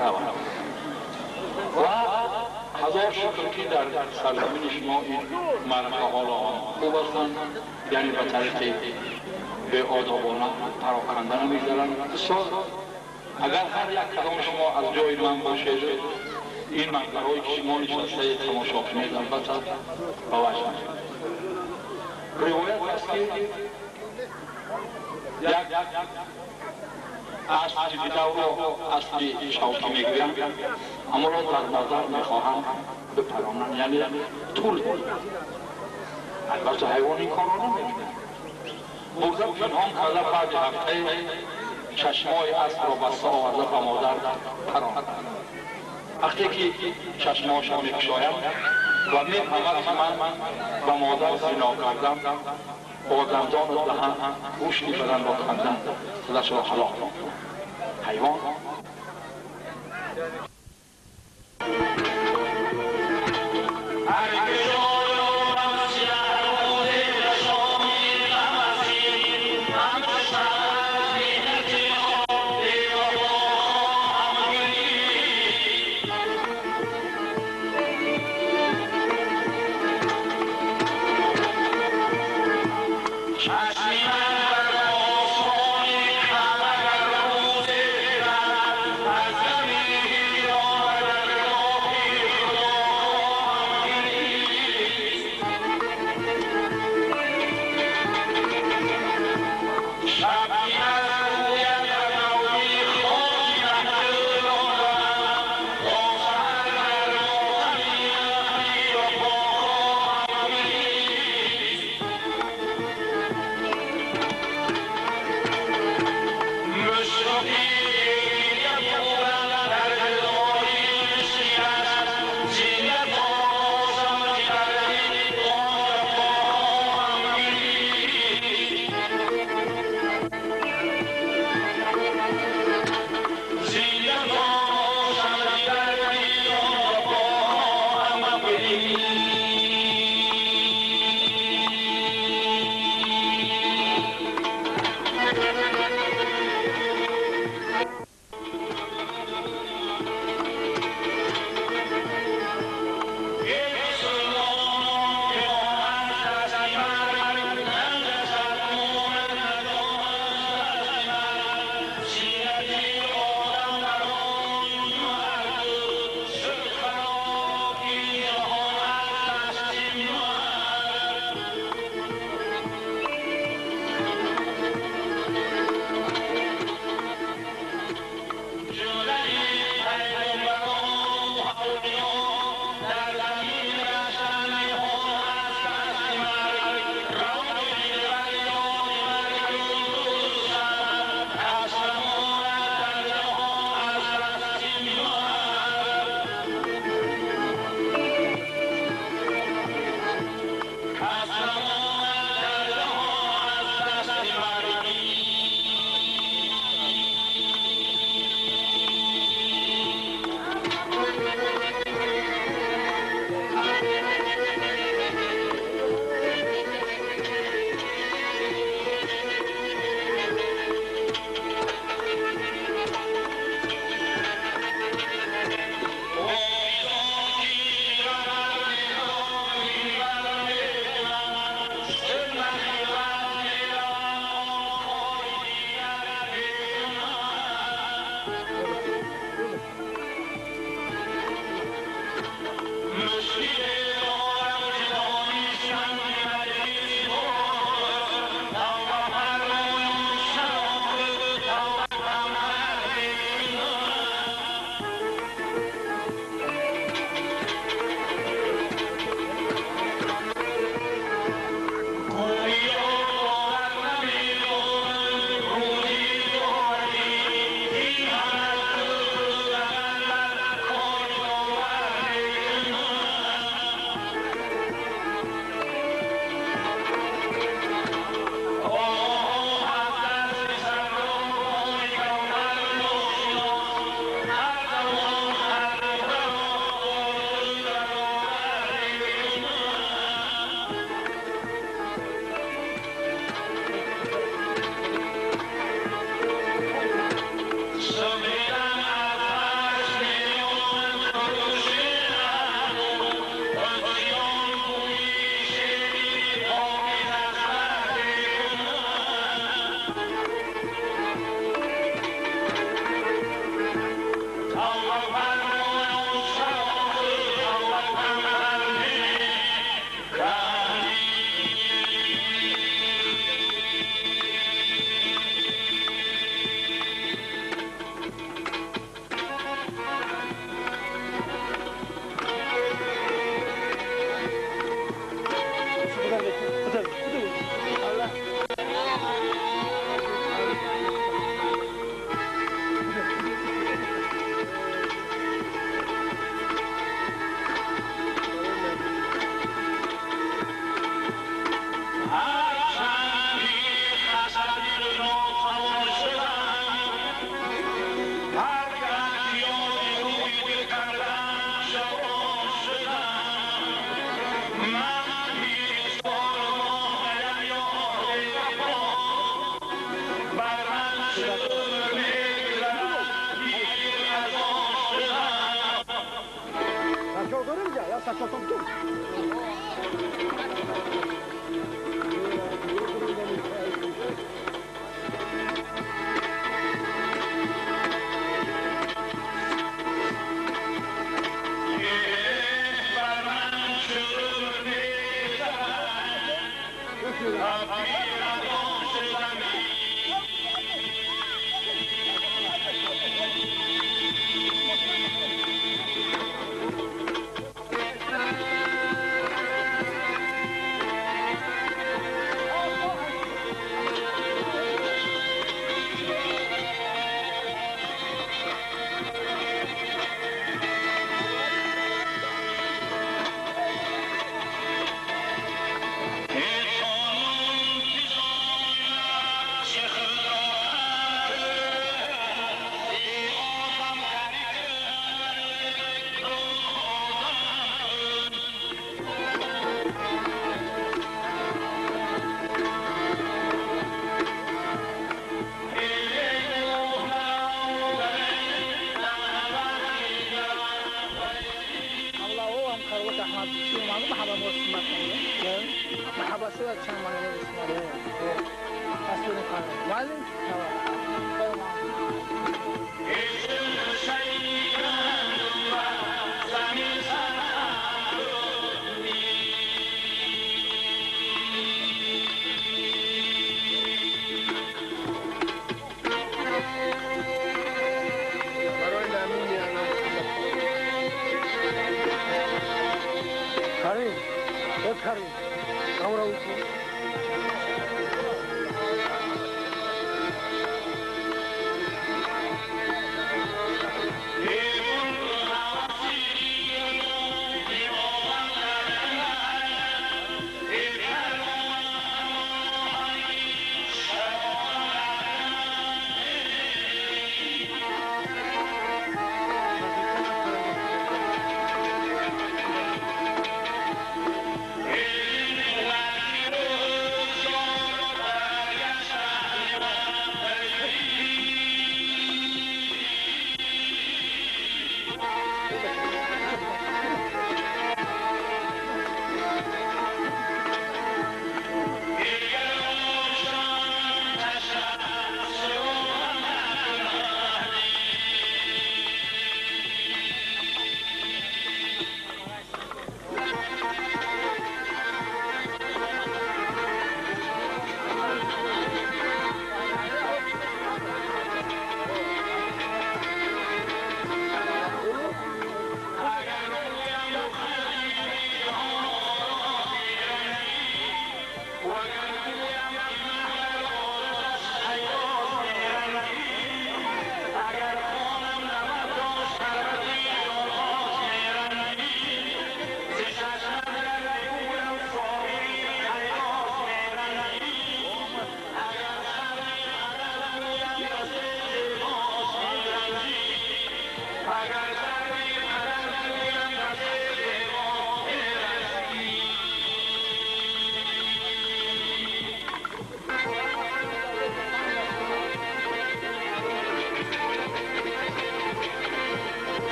равад. Ва ҳазор шукр, ки дар сарзамини шумо ин маъракаҳо ҳоло хуб ҳастанд, яъне ба тариқи беодобона пароканда намегзаранд. Бисёр агар ҳар як кадоми шумо аз ҷои ман бошед, ин манзарҳое ки шумо нишастаед тамошо кунед, албатта ба ваҷд меояд. Ривоят аст, ки як аспи бидавро, аспи шавкӣ мегӯянд, ҳамонро дар назар мехоҳанд бипаронанд, яъне тул. Албатта ҳайвон ин корро намекунад. Бурда пинҳон карда, баъди ҳафтае чашмҳои аспро баста оварда ба модар паронд. Вақте ки чашмҳояшро мекушояд ва мефаҳмад, ки ман ба модар зино кардам, бо дандону даҳан гӯшти баданро канда худашро ҳалок мекунад. Ҳайвон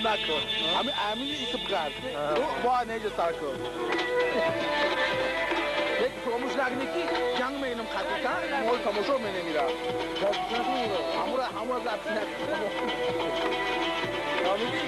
Накун. Ҳамин амини исм гард. Бо неҷа сар кун. Як фаромӯш накунӣ ки ҷанг менам қатита, мол тамошо менемира. Ҳамура ҳамура запись накун. Фаҳмидӣ?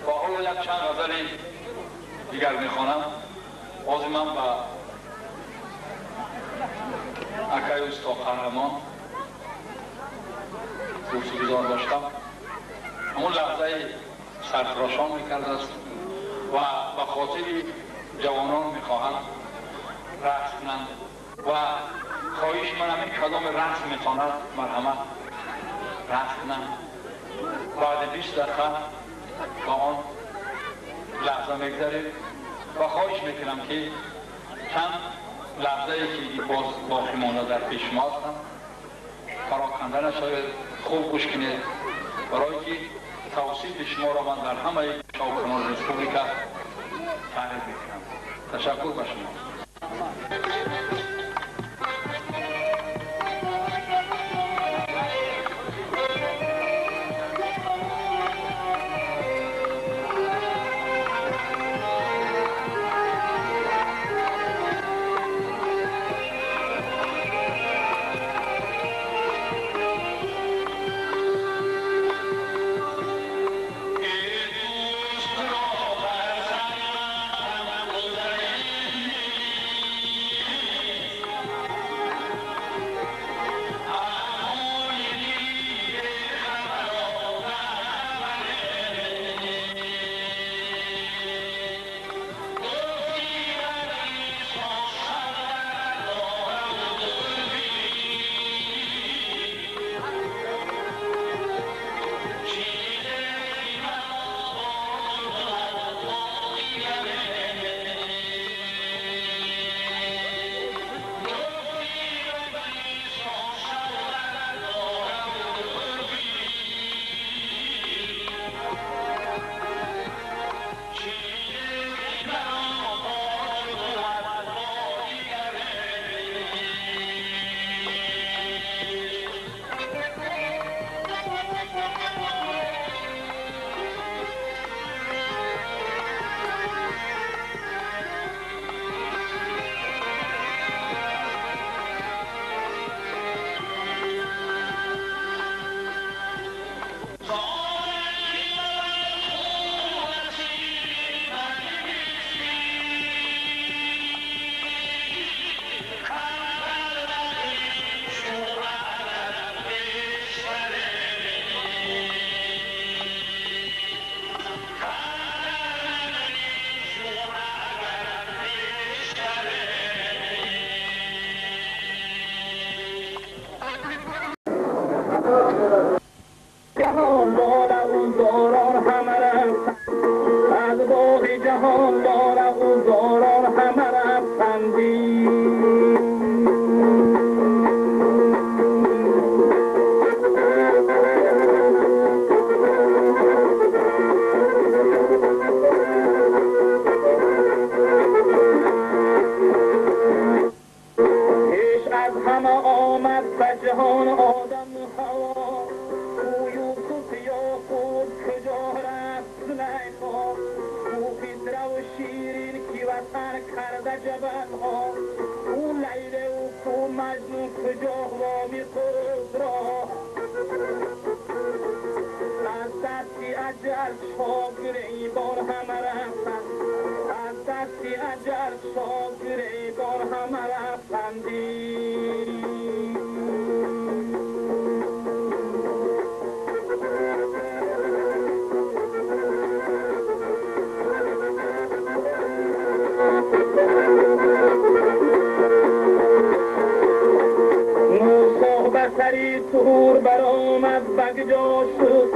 و حالا یک چند غزل دیگر میخوانم. باز من به اکای استا قهرمان گفتگوزار داشتم. همون لحظه سرفراشان میکرده است و به خاطر جوانان میخواهند رقص کنند و خواهش من همین کدام رقص میتواند مرحمت رقص کنند. بعد 20 دقیقه با آن لحظه میگذاریم و خواهش میکنم که چند لحظه ای که باز باقی مانده در پیش ما هستم پراکنده نشوید، خوب گوش کنید، برای که توصیف شما را من در همه شاوکنان رسپوبلیکا تعریف میکنم. تشکر به شما. Thank you. جهان آدم و حوا، او یوسف یعقوب کجا رفت زلیخا، او خسرو و شیرین کی وطن کرده جبلها، او لیلی و کو مجنون کجا وامی خود را. از دستی اجل شاه گریبان همه رفتند، از دستی اجل شاه گریبان همه رفتندی. سری طهور برآمد بگجا شد،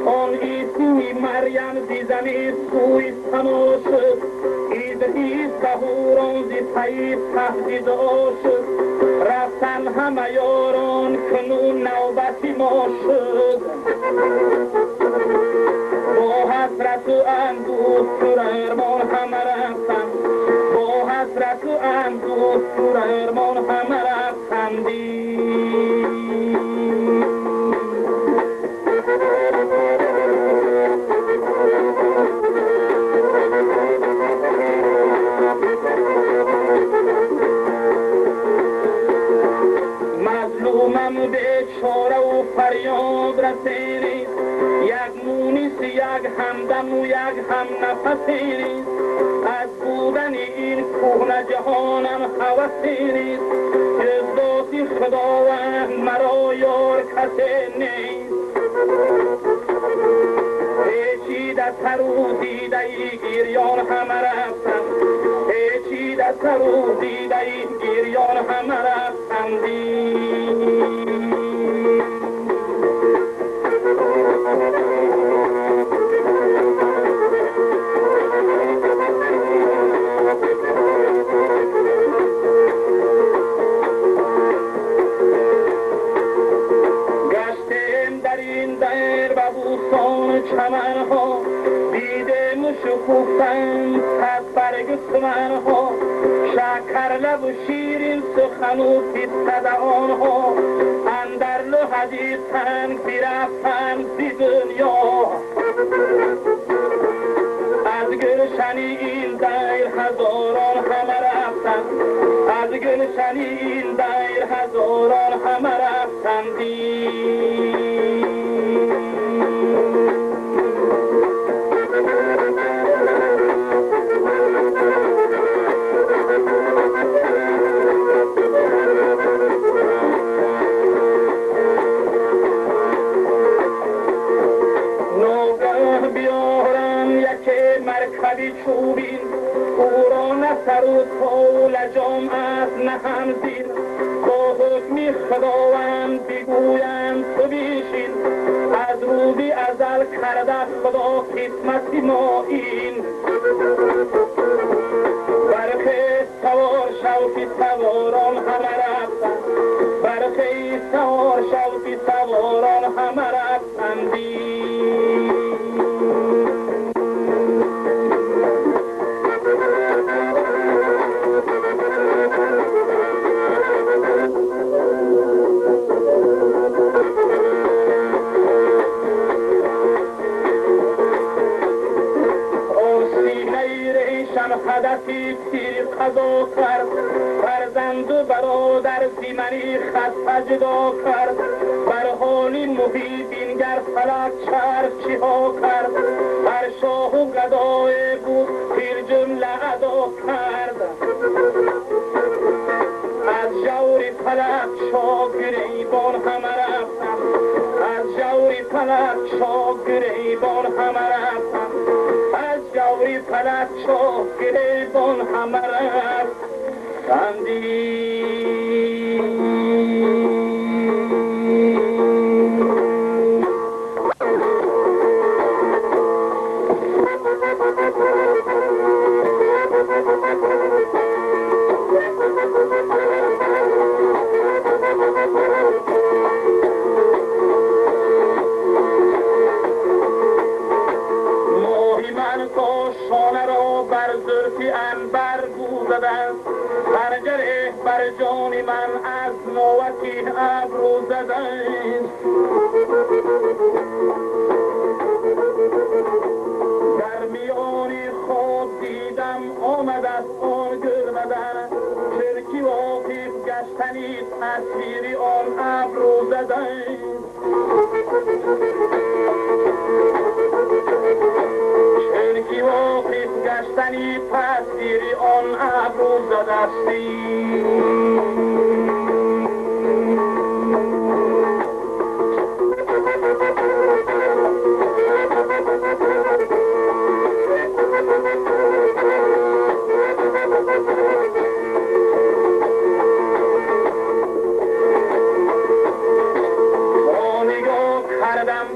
آن عیسی مریم زی زمین سوی سما شد، ادریس بهوران زی پی تهدید شد، رفتن همه یاران کنون نوبتی ما شد. با حسرت و اندوه پر ارمان همه رفتن، با حسرت و اندوه پر ارمان همه رفتندی. مظلومم بیچاره و فریاد رسینی، یک مونس یک همدم و یک هم نفسی نیست، از بودن این کهنه جهانم هوسی نیست، جز ذات خداوند مرا یار کسی نیست. پیچیده سر و دیده گریان همه رفتم، پیچیده سر و دیده گریان همه رفتندی. گشتیم در این دیر و بوستان چمنها، دیدیم و شکوفتن صد برگ سمنها، شکر لب و شیرین سخن و پسته دهانها، اندر لحدی تنگ برفتن زی دنیا. از گلشن این دیر هزاران همه رفتن، از گلشن این دیر هزاران همه رفتندی. مرکبی چوبین، او را نه سر و تا و لجام است نه هم زین، با حکمی خداوند بگویم تو بیشین، از روزی ازل کرده خدا قسمت ما این. برخیز سوار شو که سواران همه رفتند، برخیز سوار شو که سواران همه رفتندی. هدفی تیر قضا کرد، فرزند و برادر زیمنی خط جدا کرد، بر حال محیط گر فلک چرخ چیها کرد، بر شاه و گدای بود تیر جمله ادا کرد. از جور فلک شاه گریبان همه رفتن، از جور فلک شاه گریبان همه رفتن، از جور فلک شاه گریبان همه رفتندی. ماهی من کاشانه را بر زلفی عنبر بود، زده است. پنجره بر جان من از نوکی ابرو زده است. در میان خواب دیدم آمد است آن گرمدن، چرکی واقف گشتنی تصویری آن ابرو زده است. چرکی واقف گشتنی تصویری آن ابرو زده است.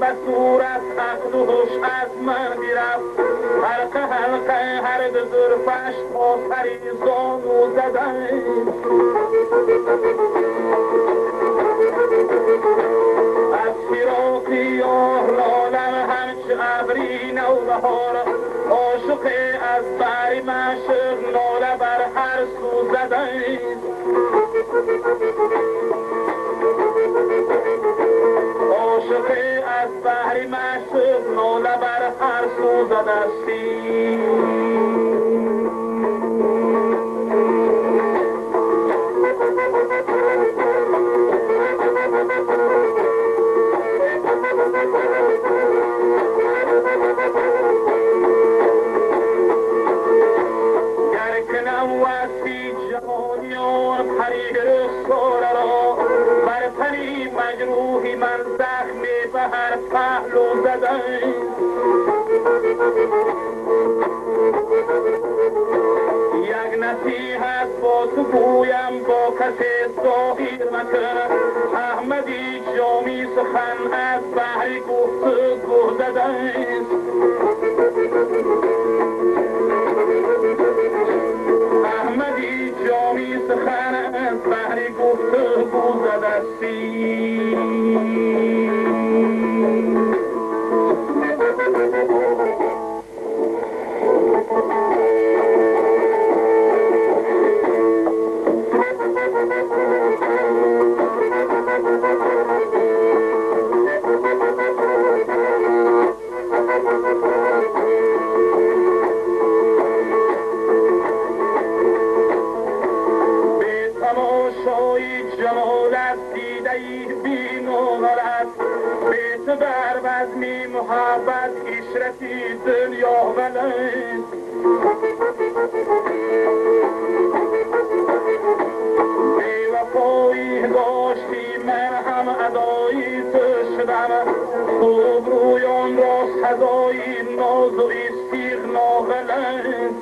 به صورت عقل و هوش از من برفت، حلقه حلقه هر دو زلفش تا سر زانو زده. از فراق یار نالم همچو ابری نوبهار، عاشق از بر معشوق ناله بر هر سو زده. عاشق از بهر معشوق ناله بر هر سو زدستی. گر کنم وصفی جهانیان پری رخساره را، بر تنی مجروحی من زخمی به هر پهلو زده. یک نصیحت با تو گویم با کسی ظاهر مکن، احمدی جامی سخن از بهر گفتگو زده است. احمدی جامی سخن از بهر گفتگو زده است. در بزمی محبت اشرتی دنیا ولد، بی وفایی داشتی من هم ادایی تو شدم، خوب رویان را صدای ناز و استغنا ولد.